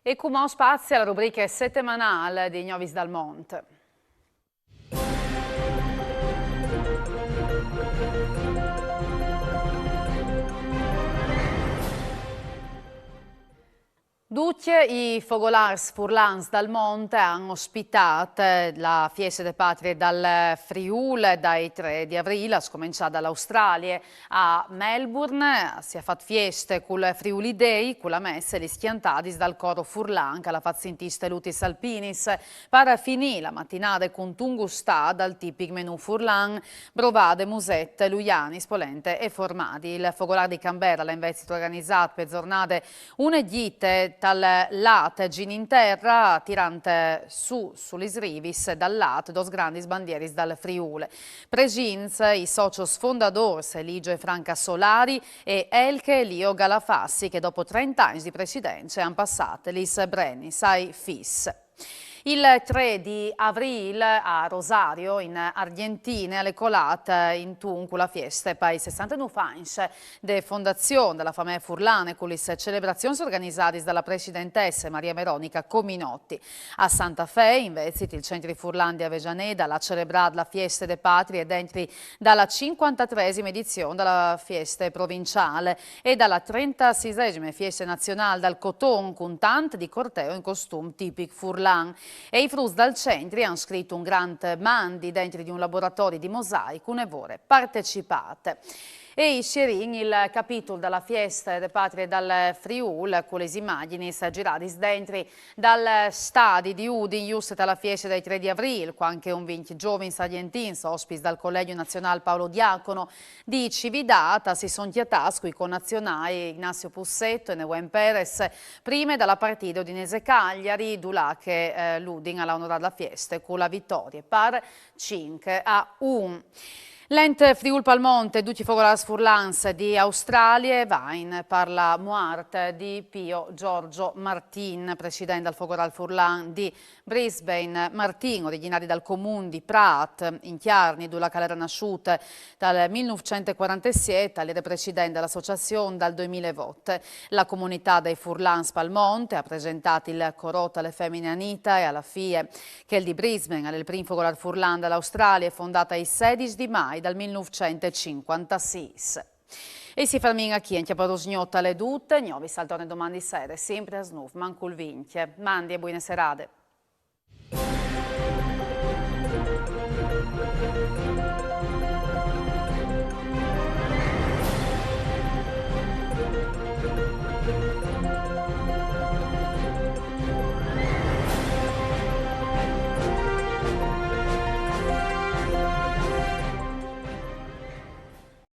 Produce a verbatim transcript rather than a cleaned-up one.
E cumò spazi a la rubriche setemanâl di Gnovis dal Mont. Ducj i fogolârs furlans dal mont a àn ospitât la Fieste de Patrie dal Friûl dai trê di Avrîl, a scomençâ da la Australie. A Melbourne si à fat fieste cul Friuli Day, cu la messe e lis cjantadis dal coro furlan che al à fat sintî stelutis alpinis. Par finî la matinade cuntun gustâ dal tipic menù furlan, brovade, musette, luianis, polente e formadi. Il fogolâr di Canberra al à invezit organizât pe zornade une gjite tal lât Gin in Terra, tirant sù su lis rivis dal lât dôs grandis bandieris dal Friûl. Presins i socios fondadôrs Eligio e Franca Solari e Elke e Lio Galafassi, che dopo trente agns di presidence a àn passât lis brenis ai fîs. Il trê di Avrîl a Rosario, in Argjentine, al è colât intun cu la fieste pai sessantenûf agns de fondazion de la famee furlane, cu lis celebrazions organizadis da la presidentesse Maria Veronica Cominotti. A Santa Fe, invezit, il Centri Furlan di Avellaneda al à celebrât la Fieste de Patrie dentri da la cincuantatresime edizion da la Fieste provinciâl e da la trentasîsesime Fieste nazionâl dal coton, cun tant di corteo in costum tipic furlan. E i fruts dal Centri a àn scrit un grant mandi dentri di un laboratori di mosaic une vore partecipât. E i sierìn il capitul da la Fieste de Patrie dal Friûl cu lis imagjinis giradis dentri dal stadi di Udin, just ta la fieste dai trê di Avrîl, cuant che un vincj zovins argjentins, ospits dal Collegio Nazionâl Paolo Diacono di Cividât, si son cjatâts cui connazionâi Ignacio Pussetto e Neuen Perez, prime da la partide Udinese-Cagliari, dulà che, eh, l'Udin al à onorât la fieste cu la vitorie par cinc a un. L'Ent Friûl pal Mont e ducj i fogolârs furlans di Australie a vain par la muart di Pio Giorgio Martin, president dal Fogolâr Furlan di Brisbane. Martin, origjinari dal comun di Prât, in Cjargni, dulà che al jere nassût dal mil nûfcent e cuarantesiet, al jere president da la associazion dal doi mil e vot. La comunitât dai furlans pal Mont e à presentât il corot a la femine Anita e a la fie. Chel di Brisbane al è il prin fogolâr furlan da la Australie, fondât ai sedis di Mai dal mil nûfcent e cincuantasîs. E si fermìn achì, ancje par usgnot al è dut, Gnovis al torne doman di sere, simpri a lis nûf mancul vincj. Mandi e buine serade.